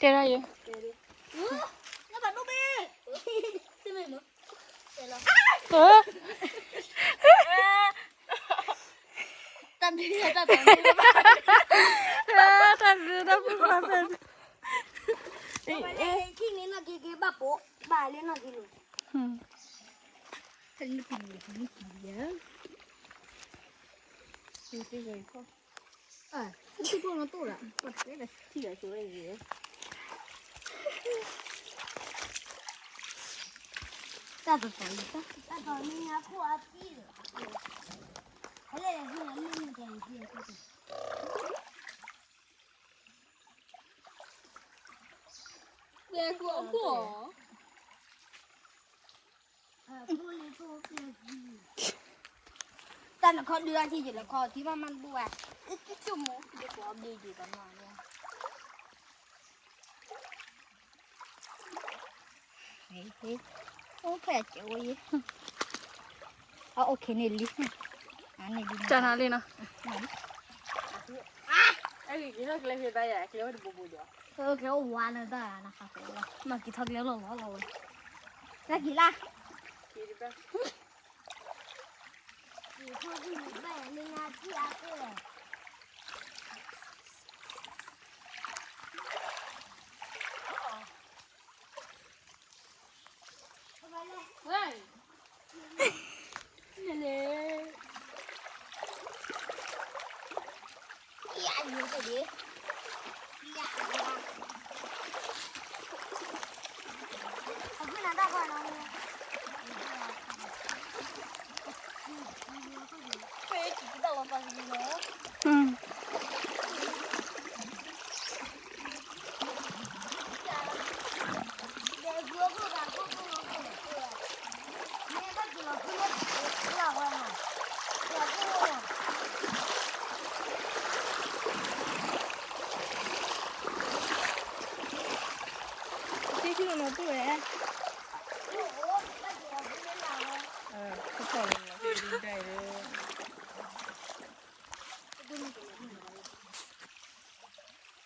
တဲဒၣ်ယဲ, တၢ်ဘျုးတၢ်ဖှိၣ်ဖးဖဲ, ဘၣ်လၢနီၢ်က့က့ဘၣ်ပိာ်, ဘၣ်လၢနီၢ်က့လိၤ, တၢ်ဘျုးတၢ်ဖှိၣ်ဖးဖဲ, တၢ်ဘျုးတၢ်ဖှိၣ်ဖးဖဲ, တၢ်တတီၤအံၤ, တၢ်တတီၤန့ၣ် အခိၣ်အပံၣ်လီၤ, ဖဲလဲၣ်လၢမ့ၢ်န့ၣ်တၢ်အံၤ, ကျဲခိၣ်အခိၣ်, တၢ်နခီဒုးအထံယလဲၤခီထံမးမးတဘူၣ်ဝဲ, ကၠိမိၣ်ယကီးဘျ့ယကနီၤန့ၣ်, အိၣ်ဖဲကဲဝဲယဲ, အအိၣ်ခဲန့ၣ်လံ, န့ၣ်လံ, တၢ်နၤလံနီၤ, အဲဂ့ၤက့ၤထီၣ်ကျဲဖဲဘၣ်ယၤ ကျဲဝဲတဘိဘိဒီး, ကျဲအိၣ်ဝါနတၢ်နခါဖဲလီၤ, မ့ၢ်က့ၤထီၣ်ကျဲလီၤလီၤလီၤဝဲ, တၢ်က့ၤလၢ, က့ၤတဘၣ် ဝဲ, န့ၣ်လဲၣ်, ယၤယိၤတဒ့, ယၤ, အဃိနတၢ်ဃီနီၤ, ဖဲက့ၤကတၢ်လီၤပှၤကလီၤ, တ့ထံလီၤနီၤတူၢ်ဝဲ, ခီၣ်လ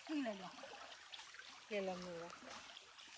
ီၤနီၤ, ကဲလီၤမုာ်